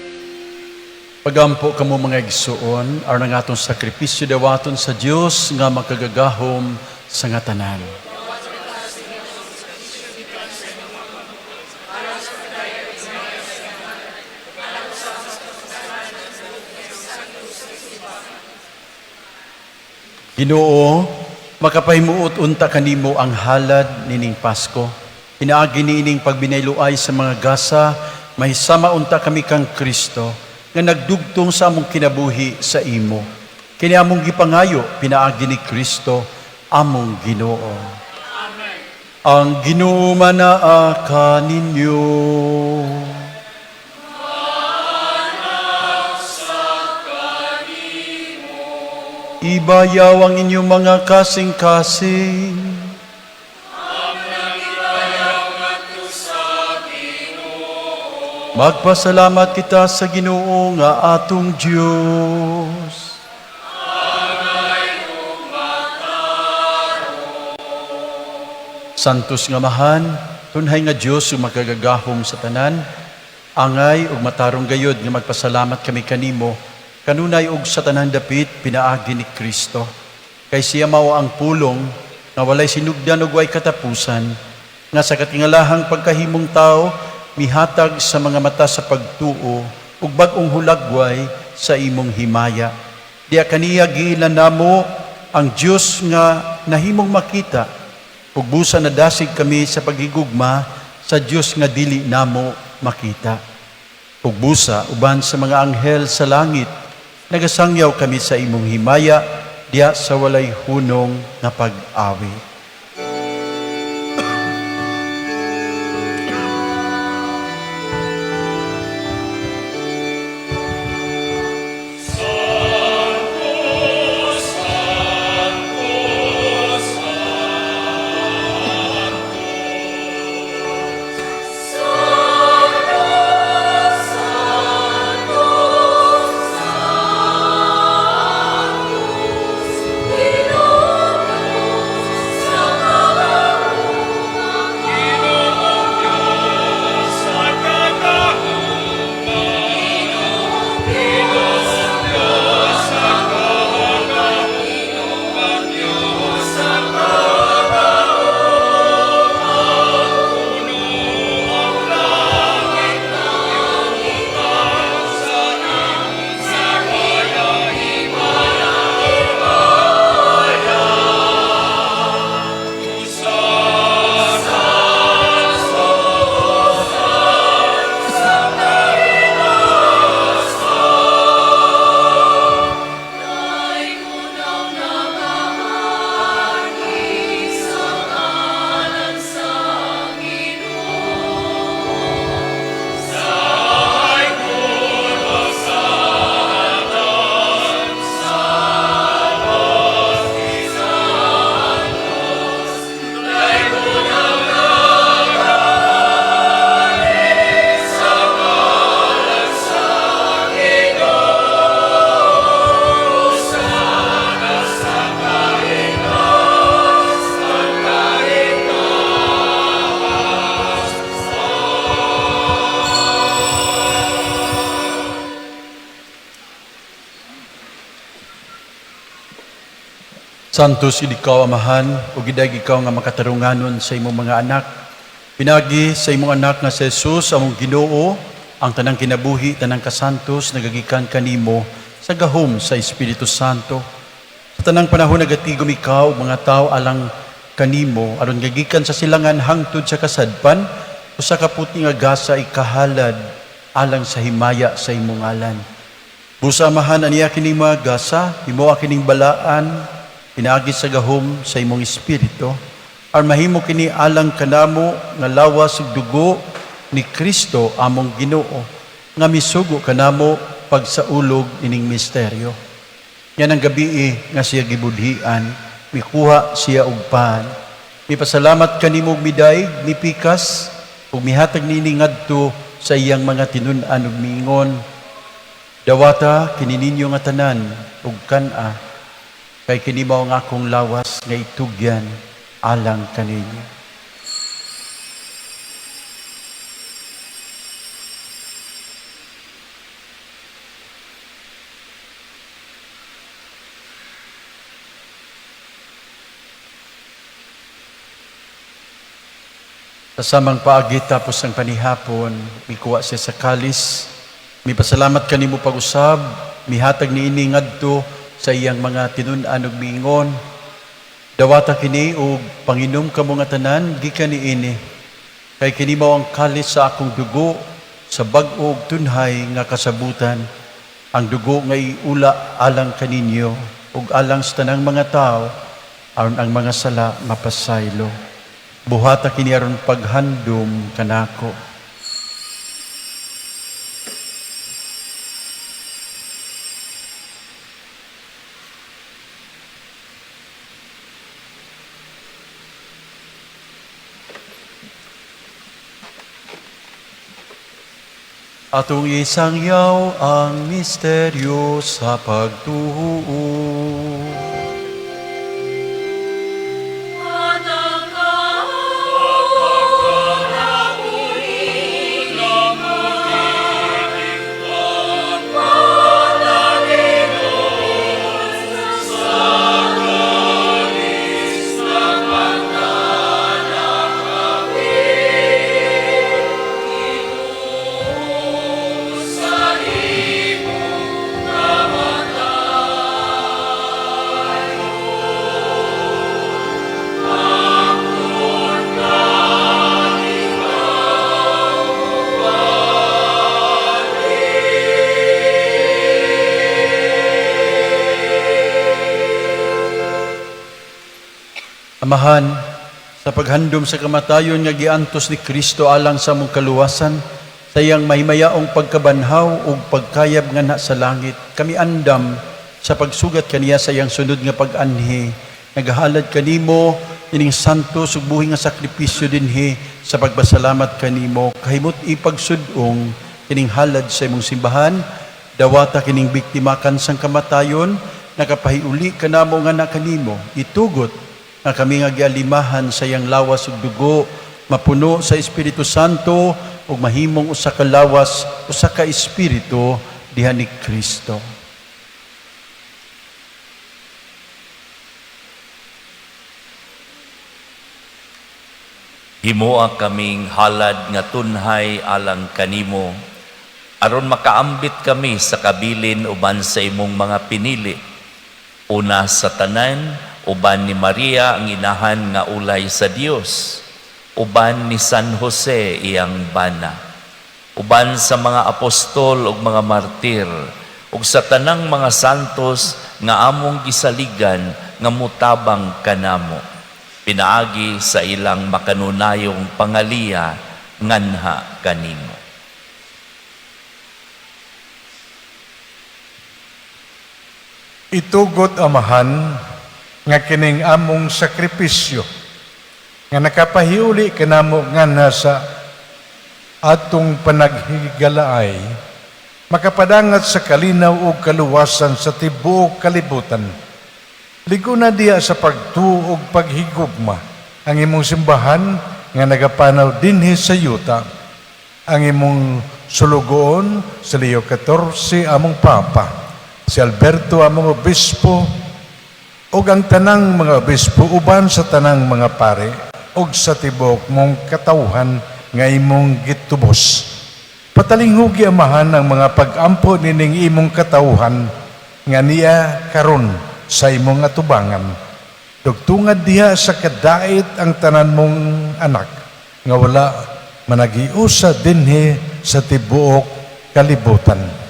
Pagampo kamo mga igsuon, aron ang atong sakripisyo dawaton sa Dios nga makagagahom sa nga tanan. Ginoo, makapahimuot unta kanimo ang halad nining Pasko. Pinaagi niining pagbinayluay sa mga gasa, mahisama unta kami kang Kristo nga nagdugtong sa among kinabuhi sa imo. Kini among gipangayo pinaagi ni Kristo among Ginoo. Amen. Ang Ginoo manaa kaninyo. Ibayaw ang inyong mga kasing-kasing. Magpasalamat kita sa Ginoo nga atong Dios. Santos nga Amahan, tunhay nga Dios ug makagagahom sa tanan, angay ug matarong gayod nga magpasalamat kami kanimo kanunay ug sa tanan dapit pinaagi ni Kristo. Kay siya mao ang pulong nga walay sinugdan ug way katapusan, nga sa katingalahang pagkahimong tao mihatag sa mga mata sa pagtuo ug bag-ong hulagway sa imong himaya. Diya kaniya giilan namo ang Dios nga nahimong makita ug busa nadasig kami sa paghigugma sa Dios nga dili namo makita. Ug busa uban sa mga anghel sa langit nagasangyaw kami sa imong himaya diya sa walay hunong nga pag-awit. Santos gid ikaw Amahan ug gidag ikaw nga makatarunganon sa imong mga anak. Pinagi sa imong anak nga si Jesus among Ginoo ang tanang kinabuhi, tanang kasantos nagagikan kanimo sa gahom sa Espiritu Santo. Sa tanang panahon nagatigom ikaw ug mga tawo alang kanimo aron gagikan sa silangan hangtod sa kasadpan usa ka puti nga gasa ikahalad alang sa himaya sa imong ngalan. Busa Amahan aniya kining mga gasa, himoa kining balaan, pinaagi sa gahom sa imong espiritu, Aron mahimo kini alang kanamo nga lawas ug dugo ni Kristo among Ginoo nga misugo kanamo pagsaulog ining misteryo. Nya ang gabii nga siya gibudhian, mikuha siya og pan. Mipasalamat kanimo ug midaig, mipikas ug mihatag niini ngadto sa iyang mga tinun-an ug miingon: "Dawata kini ninyo nga tanan ug kan-a, kay kini mao ang akong lawas nga itugyan alang kaninyo." Sa samang paagi tapos ang panihapon, mikuha siya sa kalis, mipasalamat kanimo pag-usab, mihatag niini ngadto sa iyang mga tinun-an ug miingon: "Dawata kini ug panginom kamo nga tanan gikan niini, kay kini mao ang kalis sa akong dugo sa bag-o ug tunhay nga kasabutan, ang dugo nga iula alang kaninyo ug alang sa tanang mga tawo aron ang mga sala mapasaylo. Buhata kini aron paghandom kanako." Atong isangyaw ang misteryo sa pagtuo. Amahan, sa paghandom sa kamatayon nga giantos ni Kristo alang sa among kaluwasan, sa iyang mahimayaong pagkabanhaw ug pagkayab nganha sa langit, kami andam sa pagsugat kaniya sa iyang sunod nga pag-anhi. Nagahalad kanimo ining santo ug buhi nga sakripisyo dinhi sa pagpasalamat kanimo, kahimot ipagsud-ong kining halad sa imong simbahan. Dawata kining biktima kansang kamatayon, nakapahiuli kanamo nga na kanimo. Itugot nga kami nga gialimahan sa iyang lawas ug dugo, mapuno sa Espiritu Santo ug mahimong usa ka lawas, usa ka espiritu diha ni Kristo. Himoa kaming halad nga tunhay alang kanimo, aron makaambit kami sa kabilin uban sa imong mga pinili. Una sa tanan, uban ni Maria ang inahan nga ulay sa Dios, uban ni San Jose iyang bana, uban sa mga apostol ug mga martir, ug sa tanang mga santos nga among gisaligan nga mutabang kanamo, pinaagi sa ilang makanunayong pangaliya nganha kanimo. Itugot, Amahan, nga kining among sakripisyo nga nakapahiuli kanamo nganha sa atong panaghigalaay makapadangat sa kalinaw ug kaluwasan sa tibuok kalibutan. Liguna diha sa pagtuo ug paghigugma ang imong simbahan nga nagapanaw dinhi sa yuta, ang imong sulugoon si Leo XIV among Papa, si Alberto among obispo, ug ang tanang mga obispo uban sa tanang mga pare ug sa tibuok mong katawhan nga imong gitubos. Patalinghugi, Amahan, ang mga pag-ampo nining imong katawhan nga niya karon sa imong atubangan. Dugtungad diha sa kadait ang tanan mong anak nga wala managiusa dinhi sa tibuok kalibutan.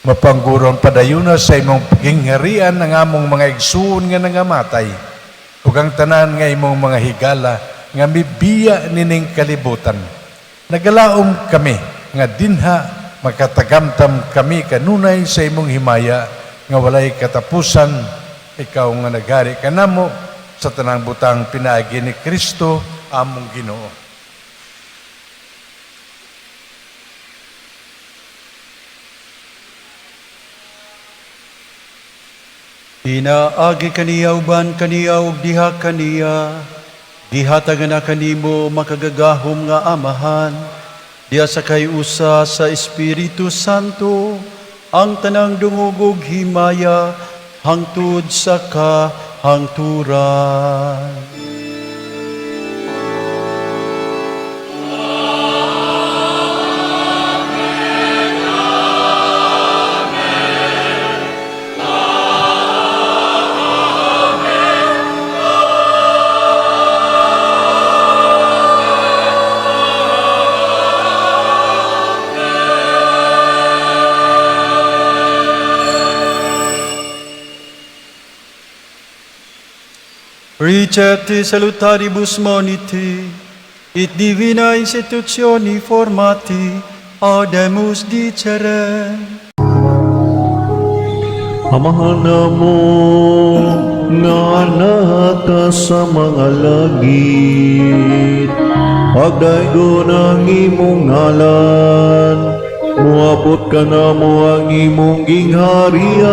Mapangguron padayuna sa imong gingharian ang among mga igsuon nga nangamatay. Ug ang tanan nga imong mga higala nga mibiya nining kalibutan. Nagalaom kami nga dinha makatagamtam kami kanunay sa imong himaya nga walay katapusan, ikaw nga naghari kanamo sa tanang butang pinaagi ni Kristo among Ginoo. Pinaagi kaniya uban kaniya ug diha kaniya, gihatagan na kanimo makagagahom nga Amahan, diha sa kay-usa sa Espiritu Santo, ang tanang dungog ug himaya hangtod sa kahangturan. Recepti salutaribus moniti, et divina institutioni formati, audemus dicere. Amahan namo nga naka sa mga langit, pagdaygon ang imong ngalan, muabot kanamo ang imong gingharian,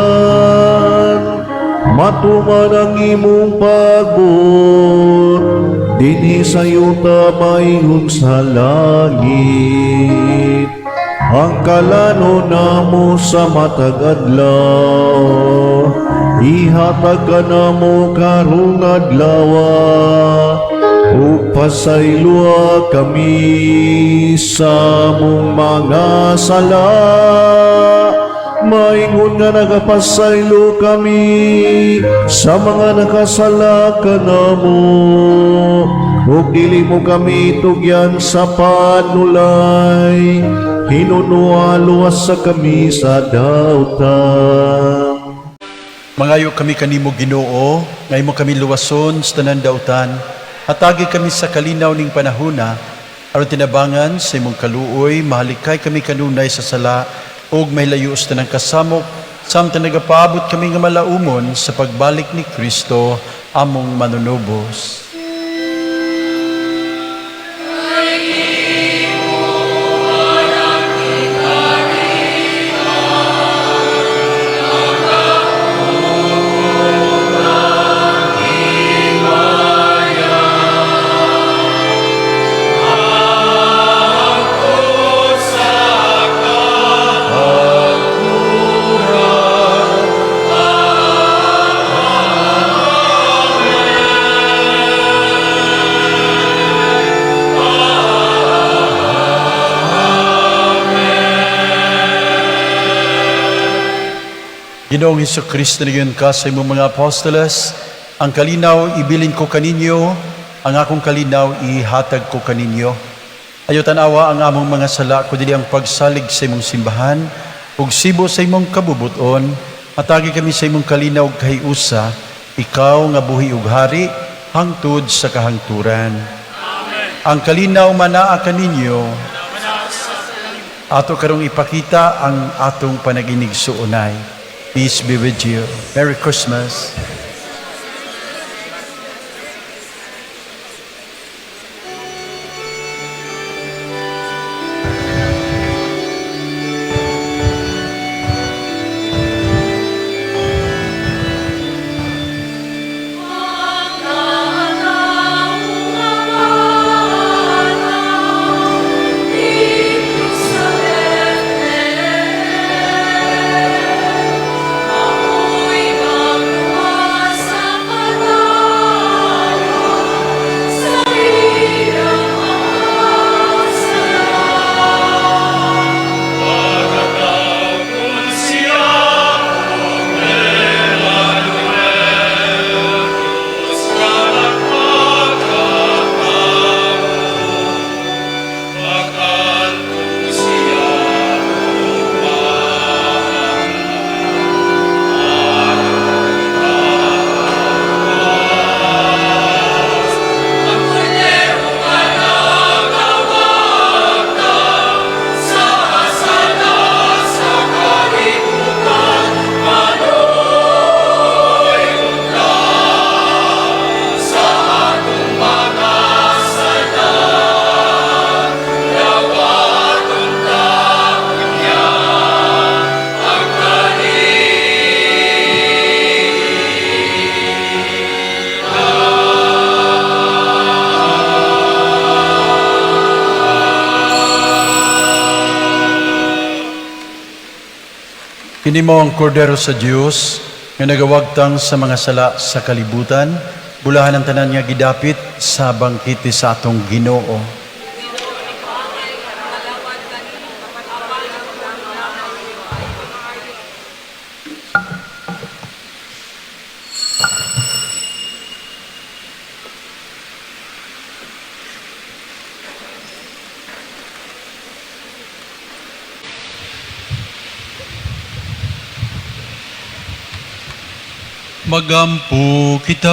matuman ang imong pagbuot dinhi sa yuta maingon sa langit. Ang kalano namo sa matag adlaw, ihatag kanamo karong adlaw, ug pasayloa kami sa among mga sala, maingon nga nagapasaylo kami sa mga nakasala kanamo, ug dili mo kami tugyan sa panulay, hinunua luwasa kami sa dautan. Mangayo kami kanimo, Ginoo, nga imo kami luwason sa tanan dautan. Hatagi kami sa kalinaw ning panahona aron tinabangan sa imong kaluoy mahalikay kami kanunay sa sala ug mahilayo sa tanang kasamok samtang nagapaabot kami nga malaumon sa pagbalik ni Kristo among manunubos. Ginoong Hesus Kristo, niingon ka sa imong mga apostoles, "Ang kalinaw ibilin ko kaninyo, ang akong kalinaw ihatag ko kaninyo." Ayaw tanawa ang among mga sala, kundi ang pagsalig sa imong simbahan, ug sibo sa imong kabubuton, hatagi kami sa imong kalinaw ug kahiusa, ikaw nga buhi ug hari, hangtod sa kahangturan. Ang kalinaw manaa kaninyo. Ato karong ipakita ang atong panaginigsuonay. Peace be with you. Merry Christmas. Sa Bethlehem, ako'y magluwa. Kini mao ang kordero sa Dios nga nagawagtang sa mga sala sa kalibutan, bulahan ang tanan nga gidapit sa bangkete sa atong Ginoo. Magampo kita.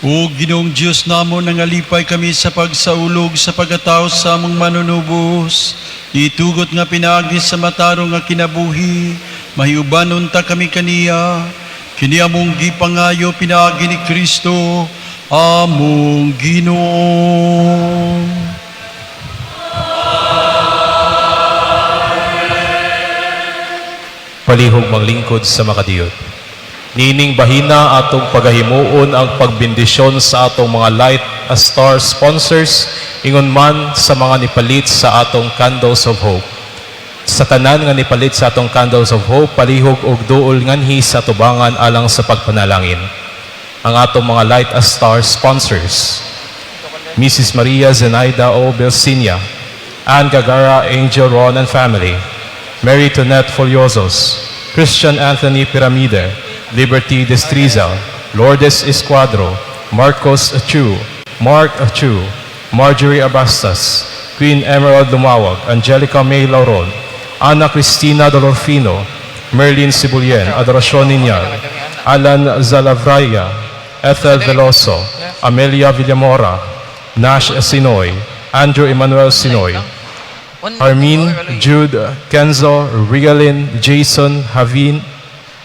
O Ginoong Diyos namo, nangalipay kami sa pagsaulog sa pagkatao sa among manunubos. Itugot nga pinaagi sa matarong nga kinabuhi, mahiubanon ta kami kaniya. Kini among gipangayo pinaagi ni Kristo, among Ginoo. Palihog maglingkod sa makadiyot. Nining bahina atong pagahimuon ang pagbendisyon sa atong mga Light a Star sponsors, ingon man sa mga nipalit sa atong Candles of Hope. Sa tanan nga nipalit sa atong Candles of Hope, palihog og duol nganhi sa tubangan alang sa pagpanalangin. Ang atong mga Light a Star sponsors: Mrs. Maria Zenaida O. Belsinia, Ann Gagara Angel Ron and family, Mary Tonet Foliosos, Christian Anthony Piramide, Liberty Destriza, Lourdes Escuadro, Marcos Achu, Mark Achu, Marjorie Abastas, Queen Emerald Lumawag, Angelica May Lauron, Ana Cristina Dolorfino, Merlin Sibulien, Adoracion Niñal, Alan Zalavraya, Ethel Veloso, Amelia Villamora, Nash Sinoy, Andrew Emmanuel Sinoy, Armin, Jude, Kenzo, Regalin, Jason, Javin,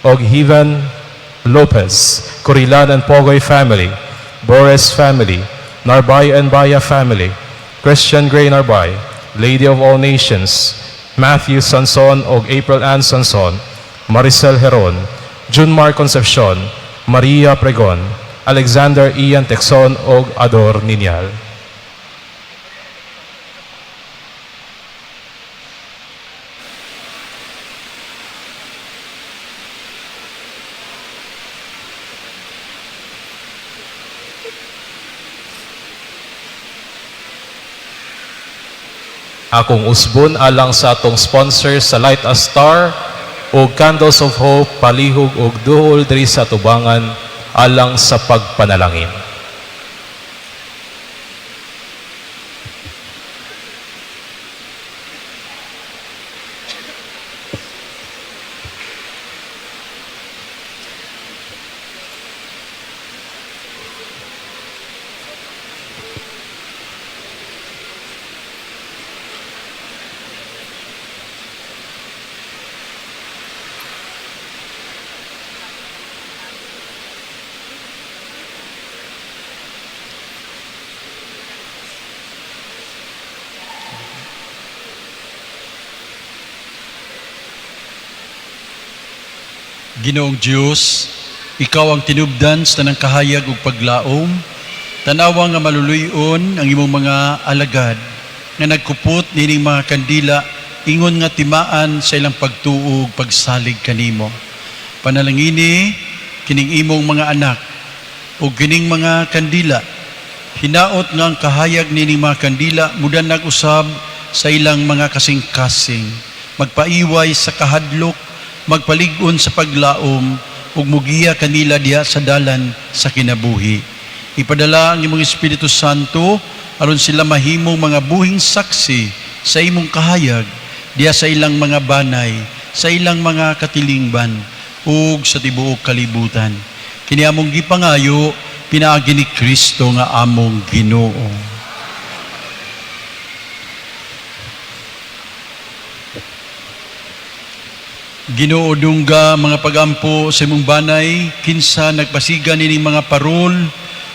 og Hivan Lopez, Corilan and Pogoy family, Boris family, Narbay and Baya family, Christian Gray Narbay, Lady of All Nations, Matthew Sanson og April Ann Sanson, Maricel Heron, Junmar Concepcion, Maria Pregon, Alexander Ian Texon og Ador Ninyal. Akong usbon alang sa atong sponsor sa Light a Star o Candles of Hope, palihog og duol diri sa tubangan alang sa pagpanalangin. Ginoong Dios, ikaw ang tinubdan sa tanang kahayag ug paglaom. Tanawa nga maluluy-on ang imong mga alagad nga nagkupot nining mga kandila ingon nga timaan sa ilang pagtuo ug pagsalig kanimo. Panalangini kining imong mga anak ug kining mga kandila. Hinaot nga ang kahayag nining mga kandila mudanag usab sa ilang mga kasing-kasing, magpaiway sa kahadlok, magpalig-on sa paglaom ug mugiya kanila diha sa dalan sa kinabuhi. Ipadala ang imong Espiritu Santo aron sila mahimong mga buhing saksi sa imong kahayag diha sa ilang mga banay, sa ilang mga katilingban ug sa tibuok kalibutan. Kini among gipangayo pinaagi ni Kristo nga among Ginoo. Ginoo, dungga mga pagampo sa imong banay, kinsa nagpasiga nining mga parol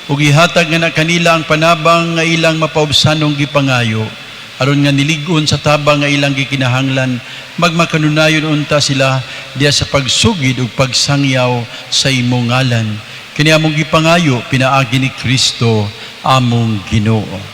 ug ihatag nga na kanila ang panabang nga ilang mapaubsanong gipangayo, aron nga nilig-on sa tabang nga ilang gikinahanglan, magmakanunayon unta sila diha sa pagsugid ug pagsangyaw sa imong ngalan. Kini among gipangayo pinaagi ni Kristo among Ginoo.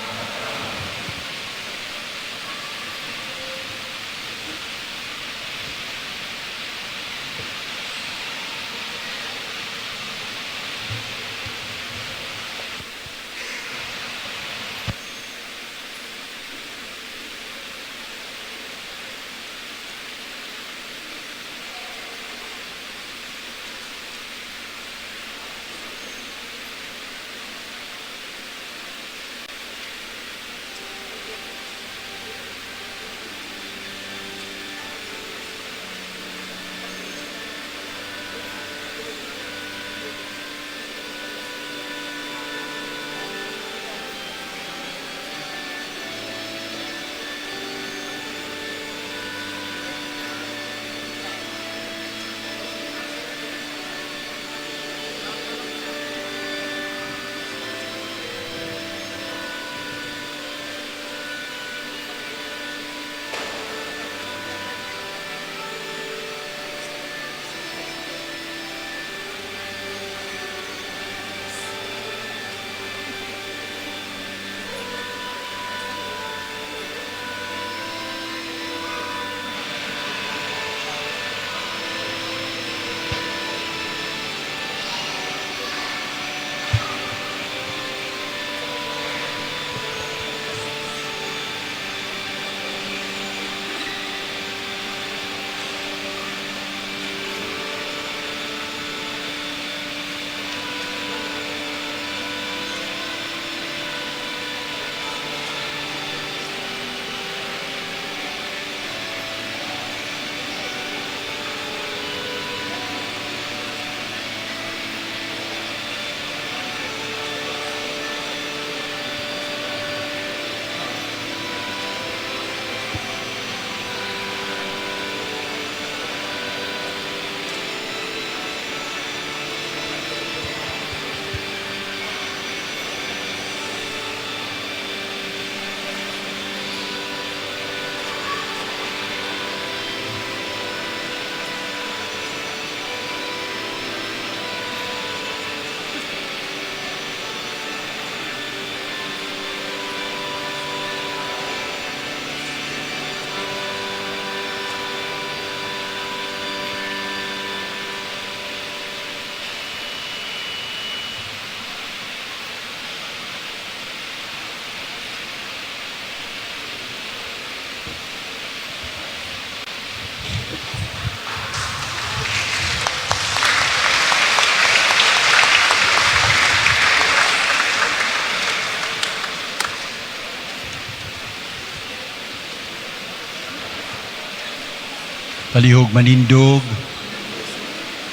Palihog manindog.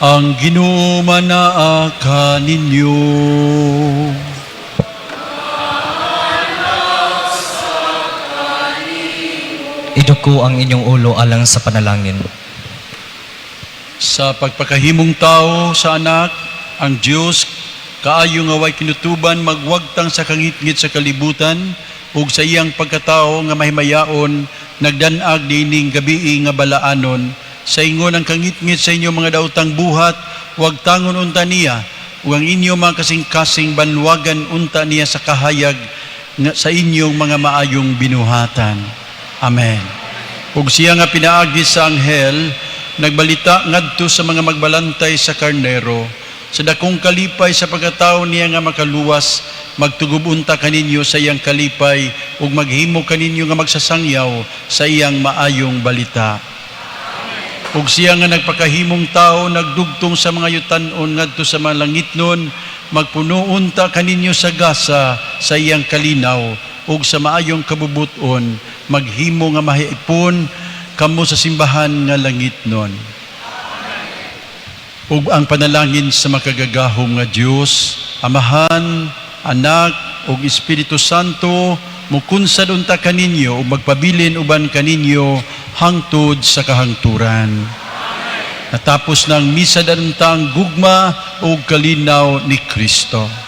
Ang Ginoo manaa kaninyo. Iduko ang inyong ulo alang sa panalangin. Sa pagpakahimong tao sa anak, ang Dios kaayo nga way kinutuban magwagtang sa kangitngit sa kalibutan ug sa iyang pagkatao nga mahimayaon nagdan-ag niining gabii nga balaanon. Sa ingon ang kangitngit sa inyong mga daotang buhat, wagtangon unta niya, ug ang inyong mga kasing-kasing banwagan unta niya sa kahayag nga sa inyong mga maayong binuhatan. Amen. Ug siya nga pinaagi sa anghel nagbalita ngadto sa mga magbalantay sa karnero sa dakong kalipay sa pagkatao niya nga makaluwas, magtugob unta kaninyo sa iyang kalipay ug maghimo kaninyo nga magsasangyaw sa iyang maayong balita. Ug siya nga nagpakahimong tao nagdugtong sa mga yutan-on ngadto sa mga langitnon, magpuno unta kaninyo sa gasa sa iyang kalinaw ug sa maayong kabubut-on, maghimo nga mahiipon kamo sa simbahan nga langitnon. Ug ang panalangin sa makagagahom nga Dios, Amahan, Anak ug Espiritu Santo, mukunsad unta kaninyo ug magpabilin uban kaninyo hangtod sa kahangturan. Natapos ng misa unta ang gugma ug kalinaw ni Kristo.